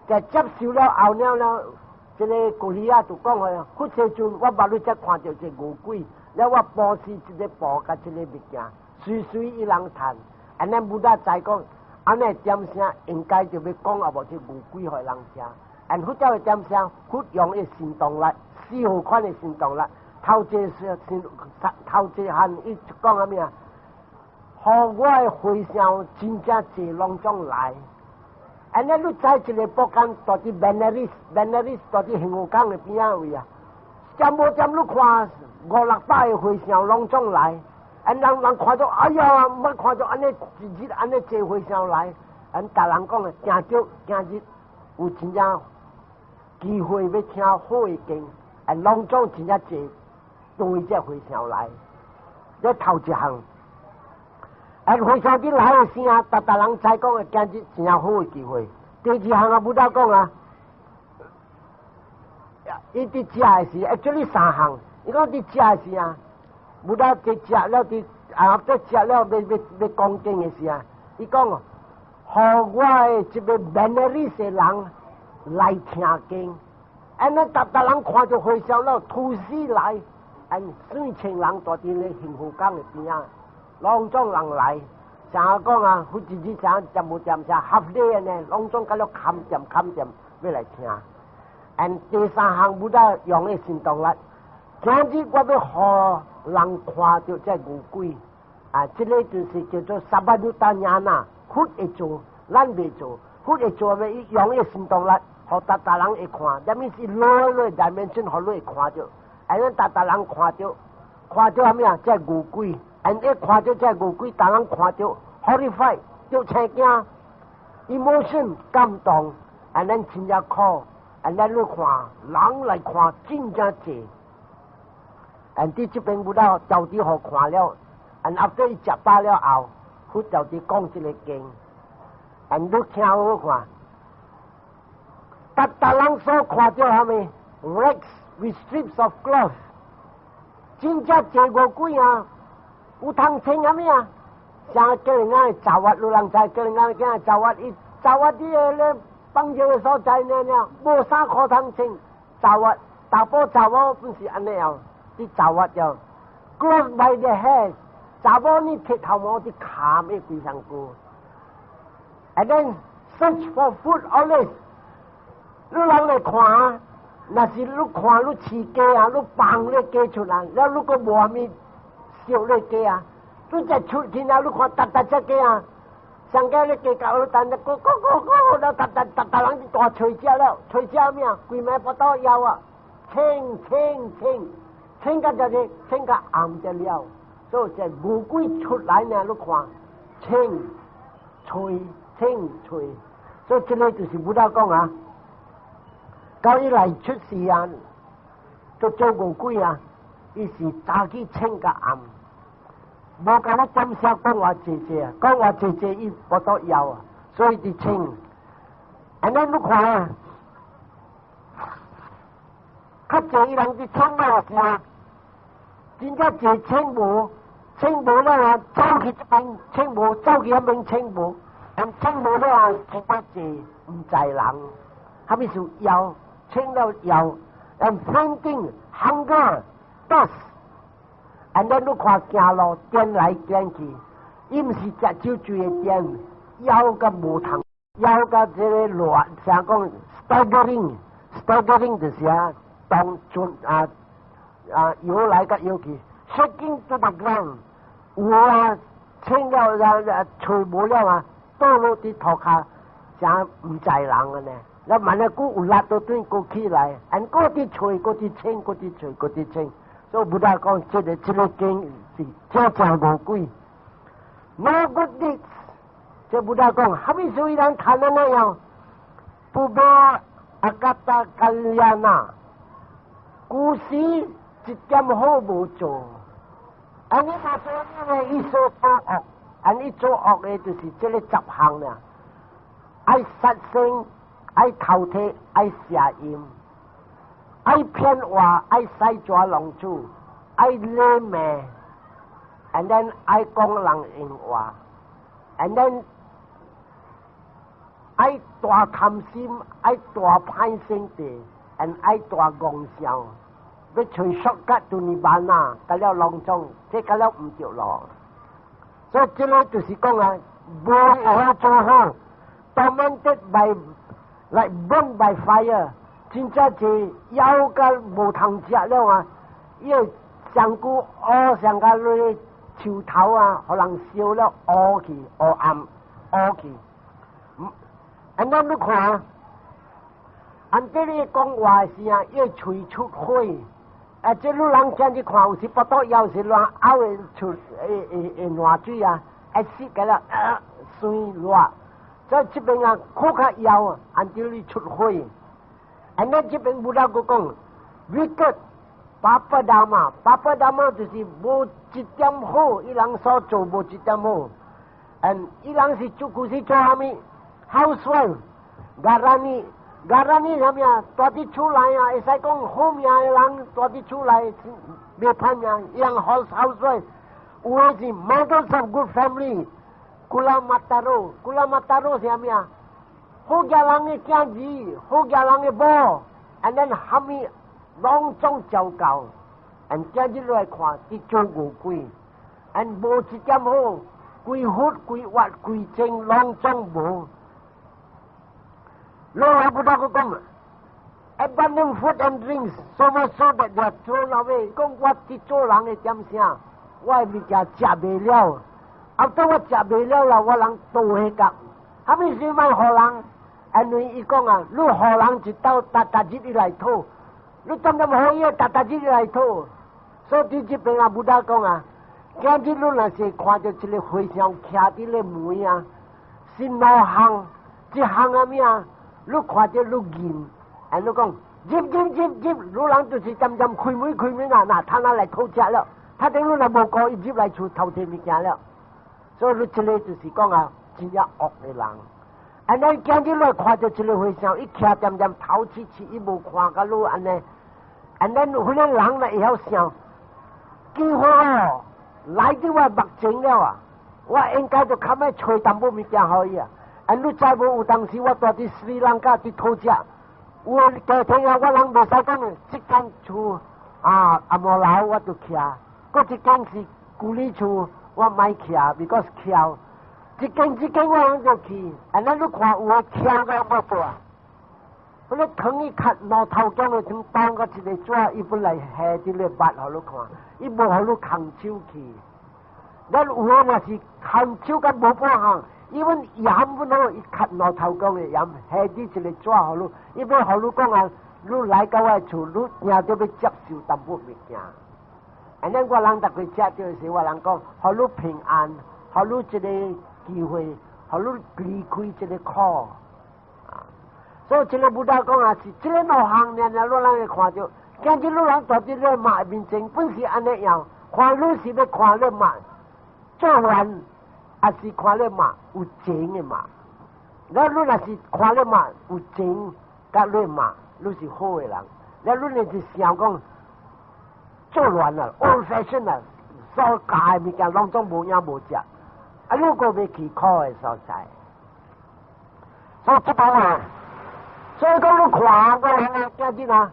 在接受了後了了，這个歌利亞就講啊，佛世尊，我捌汝才看著這餓鬼，了我布施這个布佮這个物件，隨隨伊人趁，and then Buddha 知講，按呢點聲應該就欲講啊無這餓鬼予人聽。and 佛教的點聲，佛用的神通力，四號款的神通力，頭一是頭一項伊講啥物啊？予我的和尚真正濟攏總來。按呢，你知一个布間蹛佇 Benares，Benares 蹛佇杏湖港的邊仔位啊？點無點你看五六百个和尚攏總來，按人人看著，哎呀，毋捌看著按呢一日按呢濟和尚來，按逐人講的，驚著今日有真正機會欲聽好的經，按攏總真正濟對這和尚來，這頭一項。按和尚佇來的時啊，逐逐人知講的今日真正好的機會。第二項啊，Buddha 講啊，伊佇食的時，actually 三項。伊講佇食的時啊，Buddha 佇食了佇啊，佇食了欲欲欲講經的時啊，伊講，予我的這个 Benares 的人來聽經，按呢逐逐人看著和尚了，突死來，按四千人蹛佇咧幸福港的邊仔。攏總人來，成日講啊，佛一日成點無點啥合理的呢，攏總佮了砍點砍點欲來聽。and 第三項 Buddha 用的神通力，今日我欲予人看著這餓鬼，啊，這个就是叫做 sabbanuta ñāṇa，佛會做，咱袂做，佛會做咩？伊用的神通力，予逐逐人會看，啥物是落落 dimension，予你會看著，按呢逐逐人看著，看著啥物啊？這餓鬼。and 一看著這餓鬼，逐人看著 horrify，著青驚，emotion 感動，and 咱真正苦，and 咱你看，人來看真正濟，and 佇這邊 Buddha 到底予看了，and after 伊食飽了後，佛就佇講這个經，and 你聽好看，逐逐人所看著啥物，rags with strips of cloth，真正濟餓鬼啊！有通穿啥物啊？像叫人家查活，有人知叫人家叫查活，伊查活佇个咧放尿的所在爾爾，無衫褲通穿，查活，查埔查某本是按呢樣，佇查活就 clothed by the hair，查某呢剃頭毛佇砍的規身軀。And then search for food always，你人來看，若是你看你飼雞啊，你放咧雞出來，了你閣無啥物。燒咧雞啊！你再出去啊！你看逐逐隻雞啊，上個咧雞狗等咧，咕咕咕咕，了逐逐逐逐人佇大揣食了，揣食咩啊？規暝腹肚枵啊，清清清，清甲就是清甲暗得了。所以這餓鬼出來呢，你看清揣清揣，所以這个就是 Buddha 講啊，到伊來出世啊，就做餓鬼啊，伊是早起清甲暗。無共我點聲講話濟濟啊，講話濟濟伊腹肚枵啊，所以佇清。按呢你看啊，較濟人佇清了時啊，真正濟清無，清無了啊，走去這邊清無，走去彼邊清無，但清無了啊，真正濟毋知人，啥物事枵，清了枵，and fainting hunger thirst。and then 你看行路顛來顛去，伊毋是食酒醉的顛，枵甲無通，枵甲這个亂，啥講 staggering，staggering 就是啊，當陣啊啊搖來甲搖去，shaking to the ground，有啊，清了啊啊，揣無了啊，倒落佇塗跤，誠毋知人按呢。了慢咧閣有力都轉閣起來，and 閣佇揣，閣佇清，閣佇揣，閣佇清。所以 Buddha 講，這个這个經是真正餓鬼。No good deeds，這 Buddha 講，啥物事人談的那樣？Pubbe akata kalyāṇa，古時一點好無做，按呢無做因為伊所做惡，按呢做惡的就是這个十項啦。愛殺生，愛偷提，愛邪淫。愛騙話，愛使蛇弄主，愛禮罵，and then 愛講人閒話，and then 愛大貪心，愛大歹性地，and 愛大戇笑，欲揣 shortcut to Nibbana，佮了攏總，這佮了毋著咯。所以這个就是講啊，無會曉做好，tormented by like burn by fire，真正是枵甲無通食了啊！伊個上久烏上甲落樹頭啊，予人燒了烏去烏暗烏去。按呢你看，按這裡講話時啊，伊個喙出火，啊，這你人今日看有時腹肚枵時亂嘔會出會會會爛水啊，一死個了，酸熱。所以這邊啊，苦較枵，按這裡出火。按呢這邊 Buddha 閣講，wicked papa dhamma，papa dhamma 就是無一點好，伊人所做無一點好。嗯，伊人是做故事做啥物？Housewife，gharani，gharani 啥物啊？蹛佇厝內啊，會使講好命的人蹛佇厝內袂歹命，伊人 housewife，有的是 mothers of good family，kulamattaro，kulamattaro 是啥物啊？好家人的囝兒，好家人的某，and then 蝦米攏總照顧，and 今日來看，佇做餓鬼，and 無一點好，規佛規活規正攏總無。老阿 Buddha 閣講，abandon food and drinks, so much so that they are thrown away。講我佇做人的點啥，我的物件食袂了，啊，當我食袂了啦，我人倒彼角，蝦米事莫予人？因為伊講啊，你予人一斗，逐逐日伊來討，你點點予伊，逐逐日來討。所以佇這邊啊，Buddha 講啊，今日你若是看著一个和尚徛佇咧門啊，是兩項，一項啊物啊？你看著你認，按你講入入入入，你人就是漸漸開門開門啊，那他若來討食了，他等你若無顧，伊入來厝偷摕物件了。所以你這个就是講啊，真正惡的人。按呢今日你看著一个和尚，伊徛恬恬頭痴痴，伊無看共你按呢，按呢彼個人若會曉想，機會哦，來佇我目前了啊，我應該就較欲揣淡薄物件予伊啊。啊，你知無？有當時我蹛佇斯里蘭卡佇討食，有家庭啊，我人袂使講的，這間厝啊，阿摩樓我就徛，閣一間是舊里厝，我莫徛，because 翹。一間一間我人就去，按呢你看有的徛到無無啊？彼个糖伊較兩頭江的糖當個一個紙，伊本來下佇咧捌予你看，伊無予你空手去。咱有的若是空手甲無半項，伊阮鹽本好，伊較兩頭江的鹽下佇一個紙予你，伊欲予你講啊，你來到我厝，你定著欲接受淡薄物件。按呢我人逐個食著時，我人講，予你平安，予你一个機會，予你離開這個苦。啊，所以這个 Buddha 講啊，是這个兩項爾爾，你人會看著，今日你人蹛佇咧媽面前，本是按呢樣，看你是欲看咧媽做完，抑是看咧媽有情的媽？那你若是看咧媽有情，佮咧媽，你是好的人。那你若是想講做亂啦，old fashion 啦，所教的物件攏總無影無跡，啊，你閣欲去苦的所在。所以這擺啊，所以講你看我人啊，今日啊，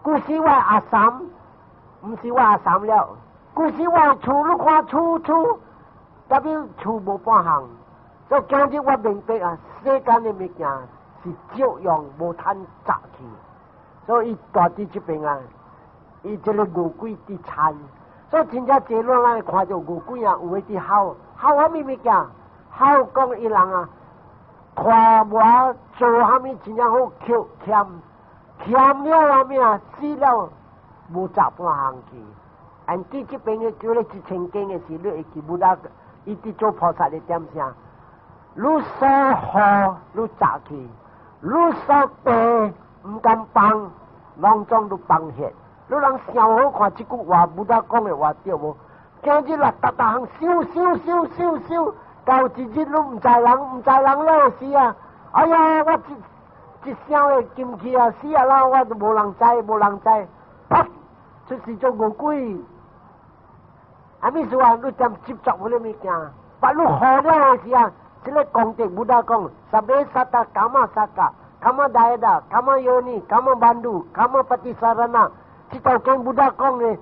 舊時我阿嬸，毋是我阿嬸了。舊時我的厝，你看厝厝，特別厝無半項。所以今日我明白啊，世間的物件是照樣無通雜去。所以伊蹛佇這邊啊，伊這个餓鬼佇田，所以真正濟攏咱會看著餓鬼啊，有的佇吼，吼啥物物件？吼講伊人啊，看無做啥物真正好，抾欠欠了啊物啊，死了無雜半項去。按佇這邊的叫咧一千間的時，你會記 Buddha，伊佇做菩薩的點啥？你所予，你雜去；你所地毋甘放，攏總你放血。你人想好看這句話，Buddha 講的話對無？今日來逐逐項想想想想想，到一日你毋知人，毋知人了時啊！哎呀，我這一聲的金氣啊，死啊啦，我都無人知，無人知，啪出世做餓鬼。啥物事啊？你踮執著彼個物件，把你予了的時啊，這個功德 Buddha 講，sabbe satta kammassakka，kamma dayada，kamma yoni，kamma bandhu，kamma patisarana，這條經 Buddha 講的，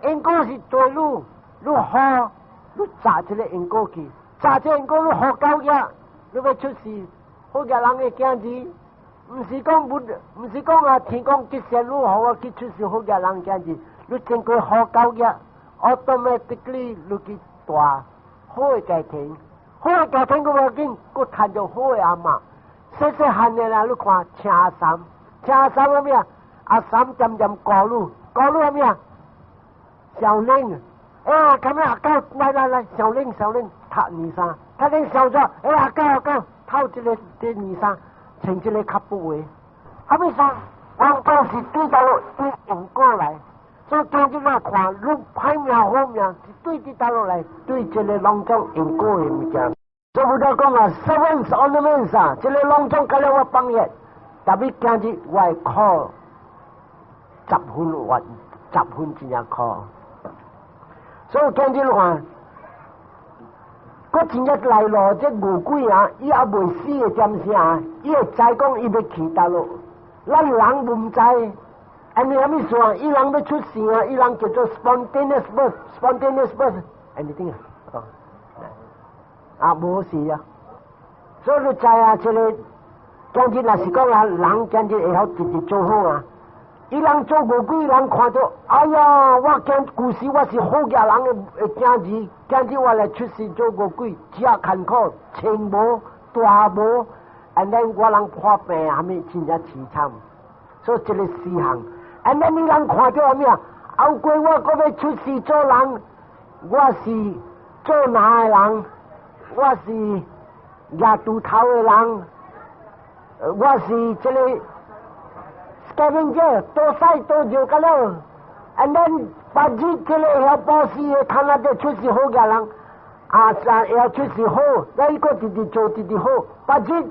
因果是對你，你予，你詐這個因果去，詐這個因果你予到額，你欲出世，好額人的囝兒，毋是講不，毋是講啊，天公吉善你予我去出世好額人囝兒，你經過予到額，automatically 你去大好的家庭，好的家庭閣無要緊，閣趁著好的阿嬤。細細漢的啦，你看請阿嬸，請阿嬸啥物啊？阿嬸漸漸顧你，顧你啥物啊？小玲，哎，咁樣阿狗來來來，小玲小玲，讀二三，讀恁小咗，哎阿狗阿狗，偷一個這二衫，穿這個較薄的，啥物衫？我當時對佗落對因果來。所以今日我看，你歹命好命，是對佇佗落來，對這個攏總因果的物件。所以佛講啊，seven ornaments 啊，這個攏總共了我放下，特別今日我的苦十分冤，十分真正苦。所以今日看，閣真正來咯，這餓鬼啊，伊猶未死的點聲，伊會知講伊欲去佗落，咱人毋知。按呢啥物事啊？伊人欲出世啊！伊人叫做 spontaneous birth，spontaneous birth，anything 啊？哦，啊，無事啊。所以你知啊，這個今日若是講啊，人今日會曉直直做好啊。伊人做餓鬼人看著，哎呀，我驚舊時我是好額人的囝兒，今日我來出世做餓鬼，食艱苦，穿無，大無，and then 我人破病，啥物真正凄慘。所以這個四項。And then 你人看著啥物啊？後過我閣欲出世做人，我是做哪的人？我是舉鋤頭的人，我是這個 scavenger，倒屎倒尿個了。And then 別日這個會曉布施的，他那個出世好額人，啊，會曉出世好，那伊閣直直做直直好。別日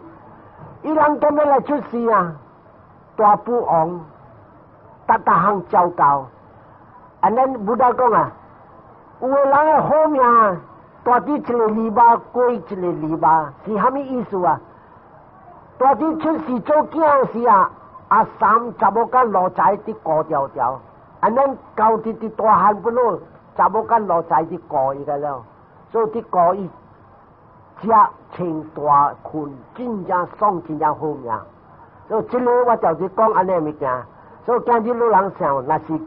伊人今欲來出世啊，大富翁。逐逐項照顧，and then Buddha 講啊，有的人的好命，蹛佇一个禮拜過一個禮拜，是啥物意思啊？蹛佇出世做囝時啊，阿三查某佮奴才佇顧牢牢，and then 到佇佇大漢不咯，查某佮奴才佇顧伊個了，所以佇顧伊食穿大睏，真正爽，真正好命。所以這個我就是講按呢物件。所以今日老人想，若是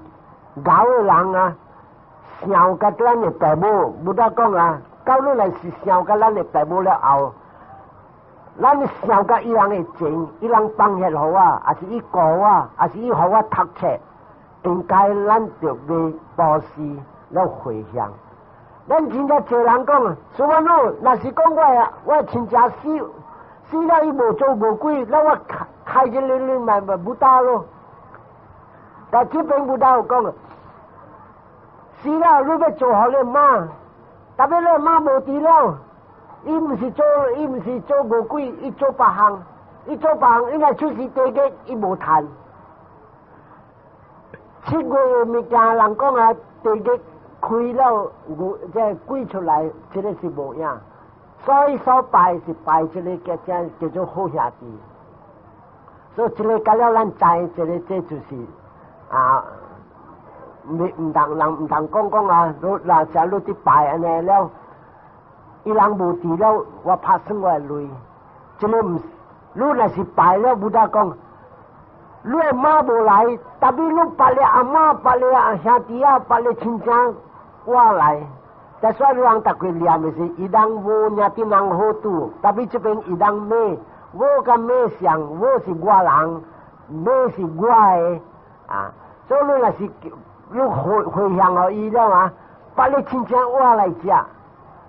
𠢕的人啊，想佮咱的爸母，Buddha 講啊，到你來是想佮咱的爸母了後，咱想佮伊人的情，伊人放下予我，抑是伊顧我，抑是伊予我讀冊，應該咱著欲布施了回向。咱真正濟人講，師父汝，若是講我的親戚死死了，伊無做餓鬼，那我開開一個你嘛嘛 Buddha 咯。但這邊 Buddha 有講，死了你欲做予你媽，特別你媽無佇了，伊毋是做餓鬼，伊做別項，伊做別項，伊若出世地獄，伊無趁。七月的物件，人講啊，地獄開了，有這鬼出來，這個是無影。所以所拜是拜這個叫叫做好兄弟。所以這個到了咱知，這個這就是啊，毋毋通人毋通講講啊，你若是你佇拜按呢了，伊人無佇了，我拍算我的淚。這個毋是，你若是拜了，Buddha 講，你的媽無來，特別你別个阿媽、別个兄弟啊、別个親戚，我來。但所以人逐個念的是，伊人無領得人好拄，特別這邊伊人罵，我佮罵相，我是我人，罵是我的啊。所以你若是你回回向予伊了啊，別个親戚我來食。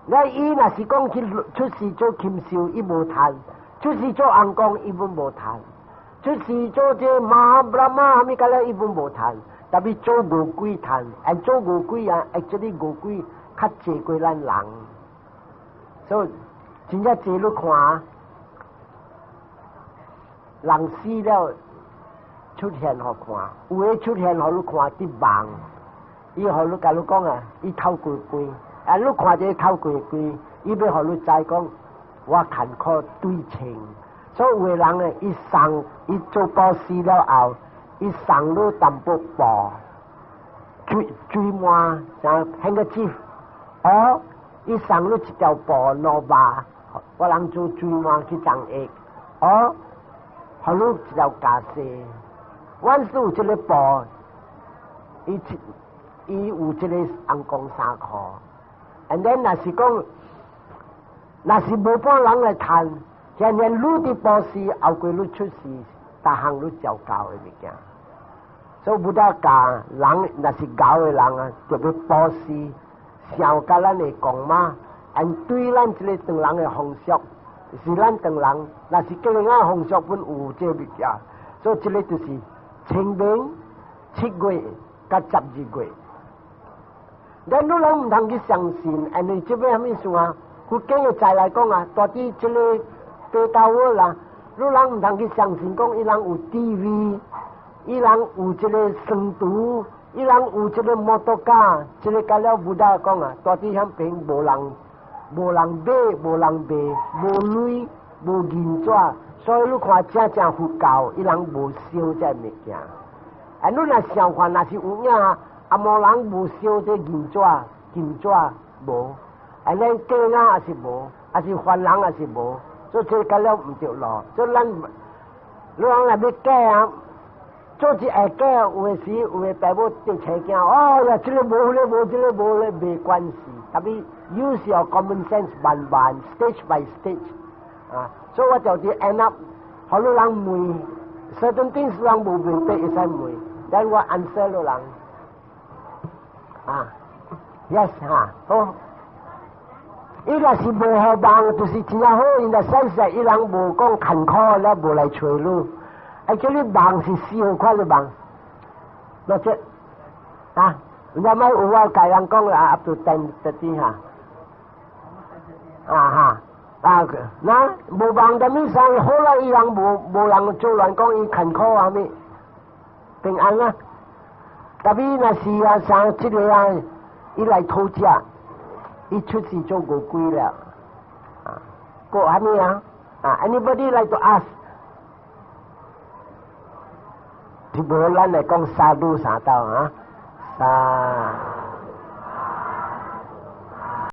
那伊若是講去出世做禽獸，伊無趁；出世做尪公，伊攏無趁；出世做這馬 Brahma 啥物個了，伊攏無趁。特別做餓鬼趁，and 做餓鬼啊，actually 餓鬼較濟過咱人。所以真正濟你看，人死了出現予看，有的出現予你看佇夢，伊予你共你講啊，伊頭規規，啊你看這頭規規，伊欲予你知講我艱苦對稱，所以有的人呢，伊送伊做布施了後，伊送你淡薄布，水水滿，像 handkerchief，哦，伊送你一條布兩肉，我人做水滿去贈益，哦，予你一條袈裟，阮是有這个布，伊伊有這个紅光衫褲，and then 若是講，若是無半人來趁，現在你佇布施後過你出世，逐項你照教的物件。所以 Buddha 教人，若是𠢕的人啊，就欲布施，想佮咱的講嘛，按對咱這个唐人的風俗，是咱唐人，若是叫人仔風俗本有這物件，所以這个就是清明、七月佮12月。咱你人毋通去相信，因為這欲啥物事啊？佛經的在來講啊，蹛佇這个北島啦，你人毋通去相信講伊人有 TV，伊人有這个床櫥，伊人有這个摩托卡，這个佮了 Buddha 講啊，蹛佇遐邊無人，無人買，無人賣，無鐳，無銀紙，所以你看正正佛教，伊人無燒這物件。啊，你若想看，若是有影，啊，無人無燒這銀紙、金紙，無，啊，咱假仔也是無，還是凡人也是無，所以這個了毋著路。所以咱，你人若欲假啊，做一下假，有的時有的爸母就揣囝，哦呀，這个無咧，無這个無咧，沒關係。Tapi use your common sense 慢慢 stage by stage 啊，所以我就佇 end up，予你人問，certain things 人無明白會使問，但我 answer 你人啊，yes 哈，好。伊若是無予夢，就是真正好。伊若sense，伊人無講艱苦了，無來揣你。啊，叫你夢是四號款的夢，那這啊，你莫有我共人講啦，up to 10:30哈，啊哈，啊，那無夢的物事，好啦，伊人無無人做亂講，伊艱苦啊物，平安啦。Tapi 若是啊，像這个啊，伊來討食，伊出世做餓鬼了，啊，過啥物啊？啊，anybody like to ask？是無咱來講 sadhu 三道啊，sadhu。